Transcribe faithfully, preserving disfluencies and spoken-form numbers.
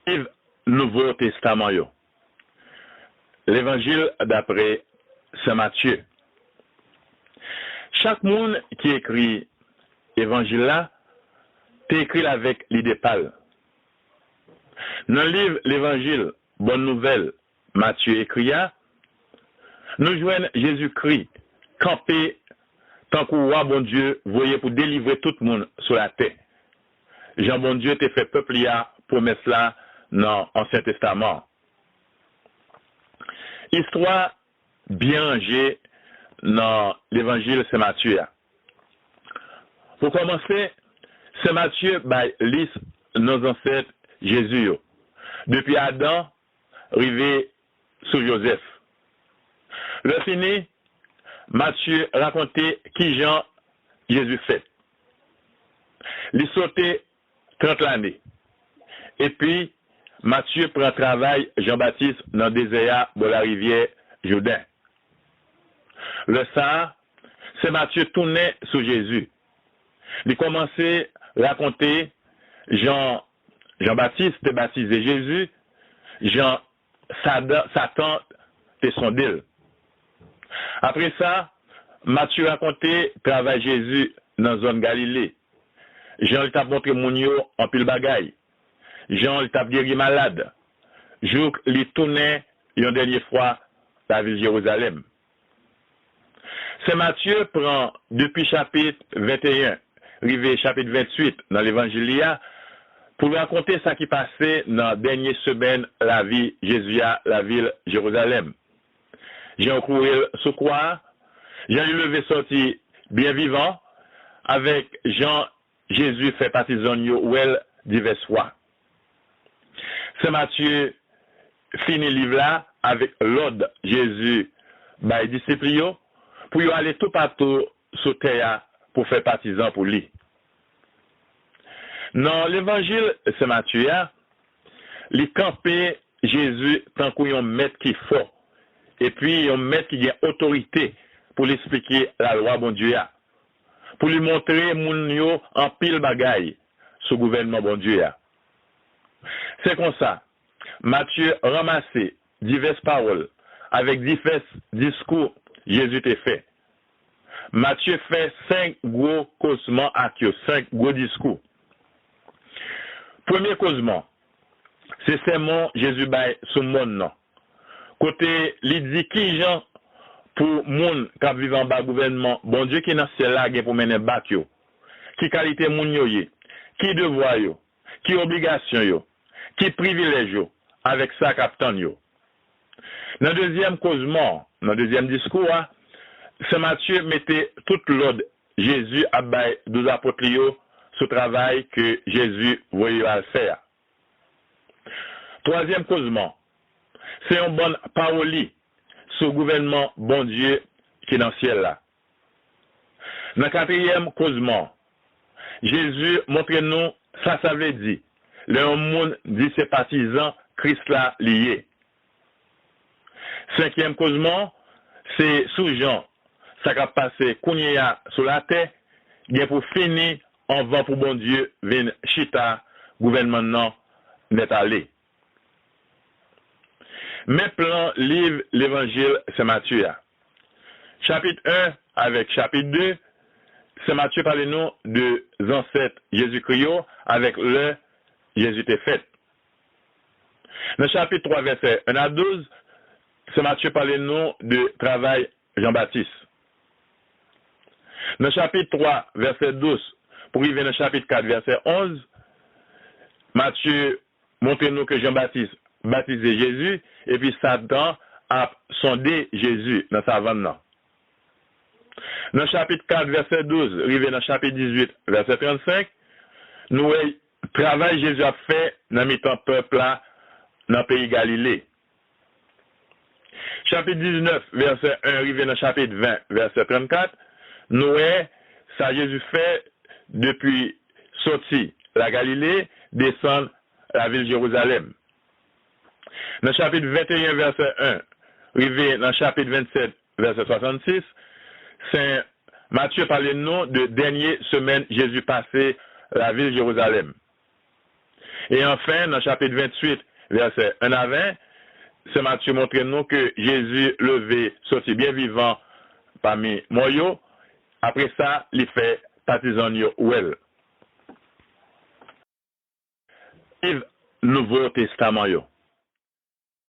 Liv Nouvo Testaman yo. Levanjil dapre Sen Matye. Chak moun ki ekri Evanjil la te ekri l avèk lide pa l. Nan liv Levanjil Bòn Nouvèl Matye ekri a, nou jwenn Jezikri kanpe tankou Wa Bondye voye pou delivre tout moun sou latè, jan Bondye te fè pèp li a pwomès la nan Ansyen Testaman an. Istwa byen ranje nan Levanjil Sen Matye a. Pou kòmanse, Sen Matye bay lis non zansèt Jezi yo, depi Adan rive sou Jozèf. Lè fini, Matye rakonte kijan Jezi fèt. Li sote trant lane. Epi, Matye pran travay Jan Batis nan dezè a bò larivyè Jouden. Lè sa a, Sen Matye tounen sou Jezi. Li kòmanse rakonte jan Jan Batis te batize Jezi, jan Sadan, Satan te sonde l. Apre sa, Matye rakonte travay Jezi nan zòn Galile, jan li t ap montre moun yo anpil bagay, jan li t ap geri malad, jouk li tounen yon dènye fwa lavil Jerizalèm. Sen Matye pran depi chapit venteyen rive chapit venntuit nan Levanjil li a pou l rakonte sa ki pase nan dènye semèn lavi Jezi a lavil Jerizalèm. Jan yo kwoure l sou kwa a, jan li leve sòti byen vivan, avèk jan Jezi fè patizan l yo wè l divès fwa. Sen Matye fini liv la avèk lòd Jezi bay disip li yo pou yo ale toupatou sou tè a pou fè patizan pou li. Nan Levanjil Sen Matye a, li kanpe Jezi tankou yon mèt ki fò, epi yon mèt ki gen otorite pou l esplike lalwa Bondye a, pou li montre moun yo anpil bagay sou gouvènman Bondye a. Se konsa, Matye ranmase divès pawòl avèk divès diskou Jezi te fè. Matye fè senk gwo kozman ak yo, senk gwo diskou. Premye kozman, se sèmon Jezi bay sou mòn nan, kote li di kijan pou moun k ap viv anba gouvènman Bondye ki nan syèl la gen pou mennen bak yo, ki kalite moun yo ye, ki devwa yo, ki obligasyon yo, ki privilèj yo, avèk sa k ap tann yo. Nan dezyèm kozman, nan dezyèm diskou a, Sen Matye mete tout lòd Jezi ap bay douz apot li yo sou travay ke Jezi voye yo al fè a. Twazyèm kozman, se yon bann pawoli sou gouvènman Bondye ki nan syèl la. Nan katriyèm kozman, Jezi montre nou sa sa vle di lè yon moun di se patizan Kris la li ye. Senkyèm kozman, se sou jan sa k ap pase kounye a sou latè gen pou fini anvan pou Bondye vin chita gouvènman nan nèt ale. Men plan liv Levanjil Sen Matye a. Chapit en avèk chapit de, Sen Matye pale nou de zansèt Jezikri yo avèk lè Jezi te fèt. Nan chapit twa, vèsè en a douz, Sen Matye pale nou de travay Jan Batis. Nan chapit twa, vèsè douz, pou rive nan chapit kat, vèsè onz, Matye montre nou ke Jan Batis batize Jezi, epi Satan ap sonde Jezi nan savann nan. Nan chapit kat, vèsè douz, rive nan chapit dizuit, vèsè trannsenk, nou wè travay Jezi ap fè nan mitan pèp la nan peyi Galile. Chapit diznèf, vèsè en, rive nan chapit ven, vèsè trannkat, nou wè sa Jezi fè depi soti Lagalile, desann lavil Jerizalèm. Nan chapit venteyen, vèsè en, rive nan chapit vennsèt, vèsè swasannsis, Sen Matye pale nou de dènye semèn Jezi pase lavil Jerizalèm. E anfen, nan chapit venntuit, vèsè en a ven, Sen Matye montre nou ke Jezi leve soti byen vivan pami mò yo. Apre sa, li fè patizan l yo wè l. Liv Nouvo Testaman yo.